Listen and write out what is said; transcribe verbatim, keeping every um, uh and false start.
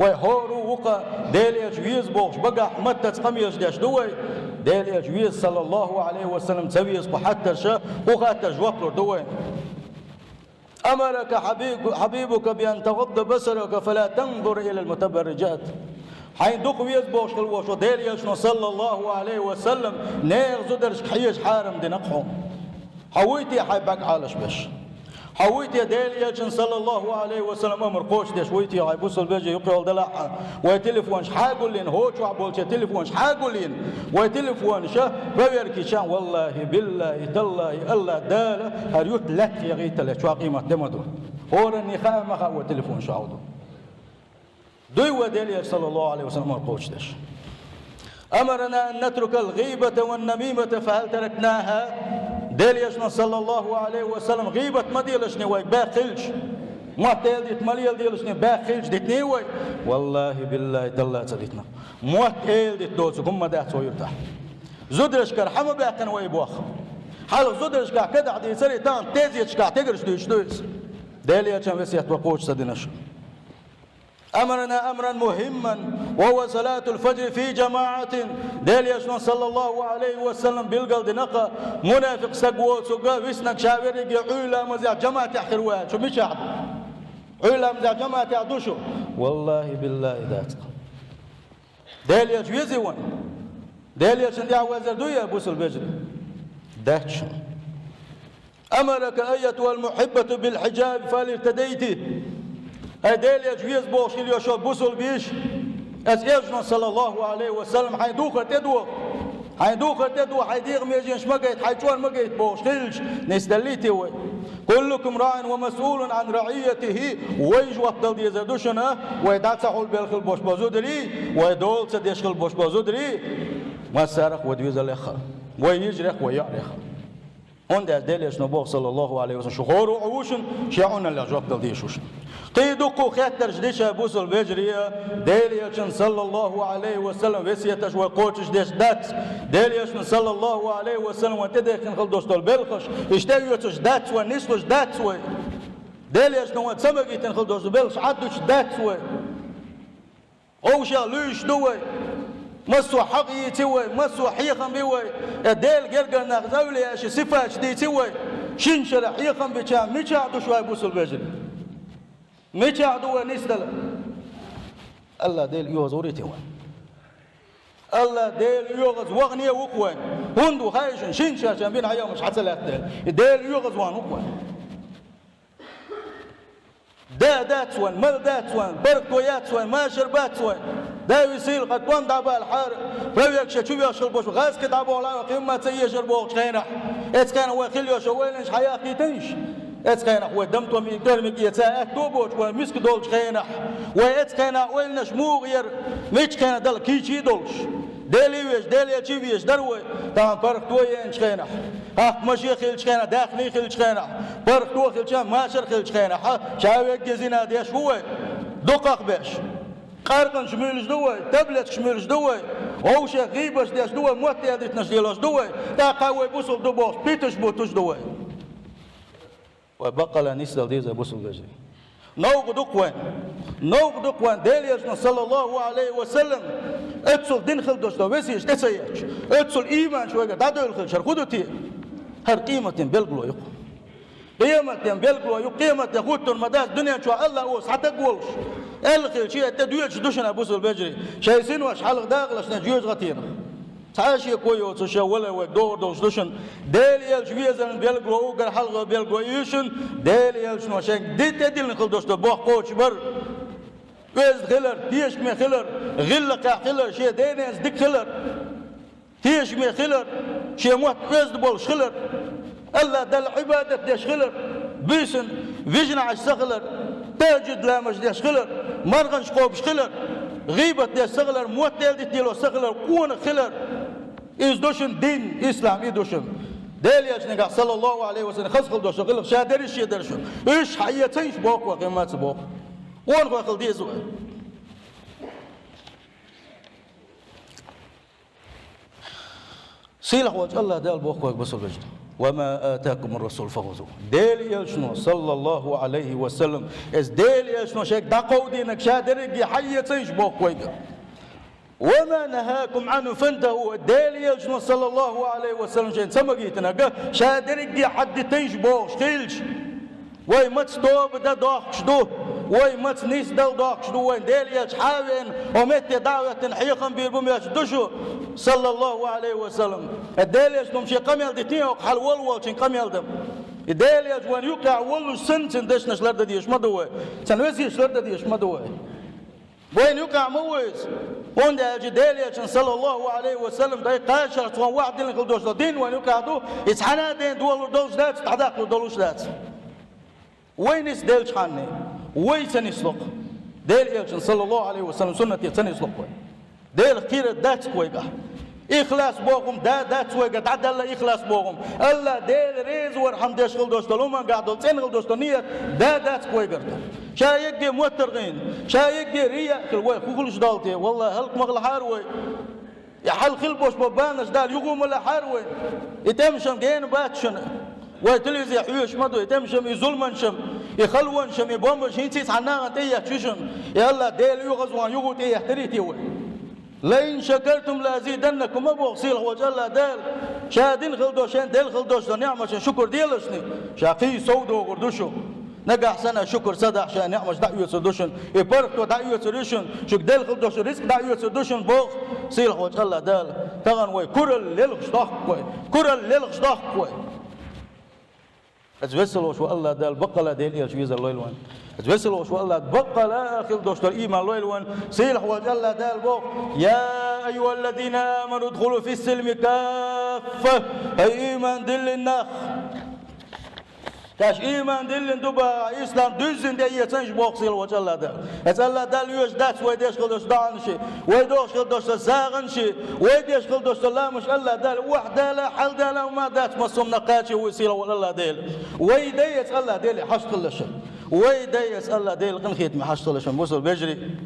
Вай хӀора а вукха Дела Элча веза бохуш багахь маттаца къамелаш деш ду вай. Дела Элча веза, саллаллаху Ӏалайхи ва саллам, ца веза кху хаттарша, кху хаттарша жоп лур ду вай. أمرك حبيب-، حبيبك بأن تغض بصرك فلا تنظر إلى المتبرجات. Хьайн дукха веза бохуш хила волчу Дела Элчано, саллаллаху Ӏалайхи ва саллам, нехан зударшка хьежа хьарам дина-кх хьуна. Хьо вуй те хьайн бӀаьрг Ӏалашбеш? Хьо вуй те Дела Элчан, саллаллаху Ӏалайхи ва саллам, амар кхочушдеш, вуй те хьайн бусалба вежарий юкъа йолу делахь а? Вай телефонаш хьагуллийна, хӀокху чохь болчеран телефонаш хьагуллийна, вай телефонаш проверка йича, валлахӀи, биллахӀи, таллахӀи, АллахӀ Дала хӀара юрт лаьтта хьегийтале чохь къемат де ма ду. ХӀоранна хаа ма хаьа вай телефонаш хьал ду. Дуй вай Дела Элча, саллаллаху Ӏалайхи ва саллам, амар кхочушдеш? أمرنا أن نترك الغيبة والنميمة فهل تركناها؟ Дела Элчано, саллаллаху Ӏалайхи ва саллам, гӀийбат ма делашний вай, баьхкилча, мотт эладита ма леладелашний, баьхкилча дитиний вай? ВаллахӀи, биллахӀи, таллахӀи, ца дитина. Мотт эладита доцург хӀумма дац вай юьртахь. Зударшкара хьан ма баьккхина вай и боху? Хьалха зударшкахь кадахь дийцарий, тахана тезеташкахь тегарш дуьйцуш ду иза. Дела Элчан весет вай кхочуш ца динарш. أمرنا أمرا مهما وهو صلاة الفجر في جماعة. Дела Элчано, саллаллаху Ӏалайхи ва саллам, билгал дина-кх, мунафикъ стаг воцург виснарг ша верриге Ӏуьйра ламазехь жамаӀатехь хир ву аьлла. Шу мичахь ду? Ӏуьйра ламазехь жамаӀатехь ду шу? ВаллахӀи, биллахӀи, дац-кх. Дела Элча везий вайна? Дела Элчанна тӀехь везар дуй, я бусалба вежарий? Дац шуна. أمرك أيتها المحبة بالحجاب فهل ارتديت؟ Ай, Дела Элча веза бохуш хила йолу бусалба йиша, аса Элчано, саллаллаху Ӏалайхи ва саллам, хьайн духар тӀедогӀу. Хьайн духар тӀедогӀу, хьайн дегӀан меженаш ма гайта, хьайн чӀор ма гайта бохуш хилча, нисделлий те вай? كلكم راع ومسؤول عن رعيته. Вай жоп дала дезар ду шуна, вай дӀа ца хьулбелла хила болуш болу зударий, вай дола ца деш хила болуш болу зударий, массарах а вай доьзалех а, вай йижарех а, вай йоӀарех а. ХӀунда аьлча Дела Элчано боху, саллаллаху Ӏалайхи ва саллам, шу хӀора а Ӏу ву шуна, шен Ӏуналлех жоп дала дезаш ву шуна. Кхин дуккха а хеттарш дича, бусалба вежарий, Дела Элчан, саллаллаху Ӏалайхи ва саллам, весеташ вай кхочушдеш дац. Дела Элчан, саллаллаху Ӏалайхи ва саллам, вайн тӀедехкина хила долуш долу белхаш, иштта а оьцуш дац вай, нислуш дац вай. Дела Элчано вайн ца магийтина хила долуш долу белхаш Ӏад дуьтуш дац вай. Вовшех луьйш ду вай, массо а хьакъ йийци вай, массо а хьехам би вай, я Делан гергара нах, эвлияаши сифаташ дийци вай, шина шарахь хьехам бича, мичахь ду шу вай, бусалба вежарий? Мичахь ду вай нисдала? АллахӀ Дела оьгӀаз вур ю те вайн? АллахӀ Дела оьгӀаз вахана а ву-кх вайн. ХӀунда ву хаьий шуна, шина шарахь бина хьехамаш хьа ца лаьтта дела? И Дела оьгӀаз вахана ву-кх вайн. Да дац вайн, мала дац вайн, паргӀато яц вайн, машар бац вайн. Да висийла, хӀара тӀом дӀабалахьара, проверка чу веш хила болуш, гӀазкхи дӀаболахьара, кхин ма ца езара бохучу хенахь. Эцу хенахь вай хила йолуш йолу ойланаш хьан яккхийтина шу? Эцу хенахь вай дамтоме, тӀоьрмиг эца аьтто а боцуш, вай миска долчу хенахь, вай эцу хенахь ойланаш муха яра, миччу хенахь дала кийча а долуш. Дела везаш, Дела Элча везаш дара вай, тахана паргӀато еанчу хенахь, хӀокху машен хилчу хенахь, даьхний хилчу хенахь, паргӀато хилча, машар хилчу хенахь, ша вегге зина деш ву вай, дукхах беш. Къаркъанаш муьйлуш ду вай, таблеткаш муьйлуш ду вай, вовшех гӀийбаташ деш ду вай, мотт эладитанаш лелош ду вай, тӀаккха вай бусалба ду бохуш, питанаш буттуш ду вай. Вай баккъалла нисдала деза, бусалба вежарий. Новкъа ду-кх вайн. Новкъа ду-кх вайн, Дела Элчано, саллаллаху Ӏалайхи ва саллам, оццул дина хила долуш долу весеташ тӀе ца етташ, оццул ийманаш вайгара дӀадевлла хилча, хӀара хӀун ду те? ХӀара къематден билгало ю-кх. Къематден билгало ю, къематде хӀуттур ма дац дуьнен чохь АллахӀ олуш цхьа стаг волуш. Аьлла хилча, и тӀе доьдуш ду шуна, бусалба вежарий, шайн синош хьалха дакъалаш, шайн жоьжахатенах. Цхьа а шеко йоцуш, ша валар вайга догӀур долуш ду шуна. Дела Элча везаран билгало, уггар хьалха билгало ю шуна, Дела Элчано шайна ди-, тӀедиллина хила долуш долу бохам кхочушбар. Оьзда хилар, тешаме хилар, гӀиллакхехь хилар, шен ден-ненца дика хилар, тешаме хилар, шен мотт оьзда болуш хилар, АллахӀ Далла Ӏибадат деш хилар, буьйсанна вижина Ӏаш ца хилар, тахӀажжуд ламазаш деш хилар, марханаш кхобуш хилар, гӀийбат деш ца хилар, мотт эладита лелош ца хилар, къонах хилар. Иза ду шуна дин, ислам, и ду шуна. Дела Элчанехь, саллаллаху Ӏалайхи ва саллам, хаза хила долуш гӀиллакх ша дерриш шен дара шуна. Уьш хьаэцийша боху вай, кхин ма ца боху. Къонахой хила деза вай. Сийлахь волчу АллахӀ Дала боху вайга, бусалба вежарий. وما آتاكم الرسول فخذوه. Дела элчано, саллаллаху Ӏалайхи ва саллам, из Дела элчано шайга дӀакховдийнарг ша дерриге хьаэцийша боху вайга. وما نهاكم عنه فانتهوا. Дела элчано, саллаллаху Ӏалайхи ва саллам, шайна ца магийтинарг ша дерриге хьадитийша бохуш хилча, вай маца тоба дан дохкуш ду, вай маца нисдала дохкуш ду, вайн Дела элча хьа а веана, хьо метте дӀа а хӀоьттина хьехам бийр бу моьттуш ду шу, саллаллаху Ӏалайхи ва саллам. Дела элчано шен къамел дитина хьо хьал волу волчун къамел дан. И Дела элча вайн юкъехь воллуш санна, цуьнан дешнаш лардан дезаш ма ду вай, цуьнан весеташ лардан дезаш ма ду вай. Вайн юкъахь ма ву иза. ХӀунда аьлча Дела элчан, саллаллаху Ӏалайхи ва саллам, дай кхачарх цхьа ваьхьа дина хила долуш долу дин вайн юкъахь ду, иза цхьана а ден долур долуш дац, дӀадаккхалур долуш дац. Вай нисделчхьана, вай ца нисло-кх. Дела элчан, саллаллаху Ӏалайхи ва саллам, суннате ца нисло-кх вай. Делах кхийрар дац-кх вайгахь. Ихлас боху хӀума да дац вайгахь, дӀадаьлла ихлас боху хӀума. АллахӀ Дела реза вар хьан деш хила долуш долу хӀумангахь долу цӀена хила долуш долу ният да дац-кх вайгара. Ша егге моттаргӀина, ша егге рияъ хила вай хӀун хуьлуш долу те? Валлахьи, хӀаллакмах лахьара вай. И хьал хила болуш бо банаш Дала юха ма лахьара вай. И тӀемашам гена бац шуна. Вай телевизоре хьоьжуш ма ду, и тӀемашам, и зуламанашам, и халонашам, и бомбанаш хӀинца а цхьана нахана тӀеетташ ю шуна. И АллахӀ Дела оьгӀазвахана юха тӀееттарий те вай? «لئن شكرتم لأزيدنكم» ма боху сийлахь волчу АллахӀ Дала, ша дина хила долуш, шен делла хила долуш долу неӀматашна шукур делашна, ша кхин а сов догӀур ду шу. Нагахь санна шукур ца дахь, ша неӀматаш дӀаоьцур ду шуна, и паргӀато дӀаоьцур ю шуна, шуьга делла хила долуш рицкъ дӀаоьцур ду шуна боху сийлахь волчу АллахӀ Дала. Тахана вай куралла лелхаш дохку вай, куралла лелхаш дохку вай. Аса весалош ву АллахӀ Дала, баккъала Дела элча везар лойла вайн. Аса весалош ву АллахӀ, баккъала хила долуш долу ийман лойла вайн. Сийлахь волчу АллахӀ Дала боху: «يا أيها الذين آمنوا ادخلوا في السلم كافة». ХӀай ийман диллина нах! Аш ийман диллина ду бахахь, ислам дуьззина тӀеэцийша боху сийлахь волчу АллахӀ Дала. Аса АллахӀ Дала оьшуш дац вай деш хила долуш доӀанаш, вай дохуш хила долуш сагӀанаш, вай деш хила долуш ламазаш. АллахӀ Дала охьадала, хьаладала хӀума дац массо а хӀуманах кхачо ву сийлахь волу АллахӀ Дела. Вай дай аса АллахӀ Деле хьашт хилалаш. Вай дай аса АллахӀ Деле къинхетаме хьашт хилалаш, бусалба вежарий.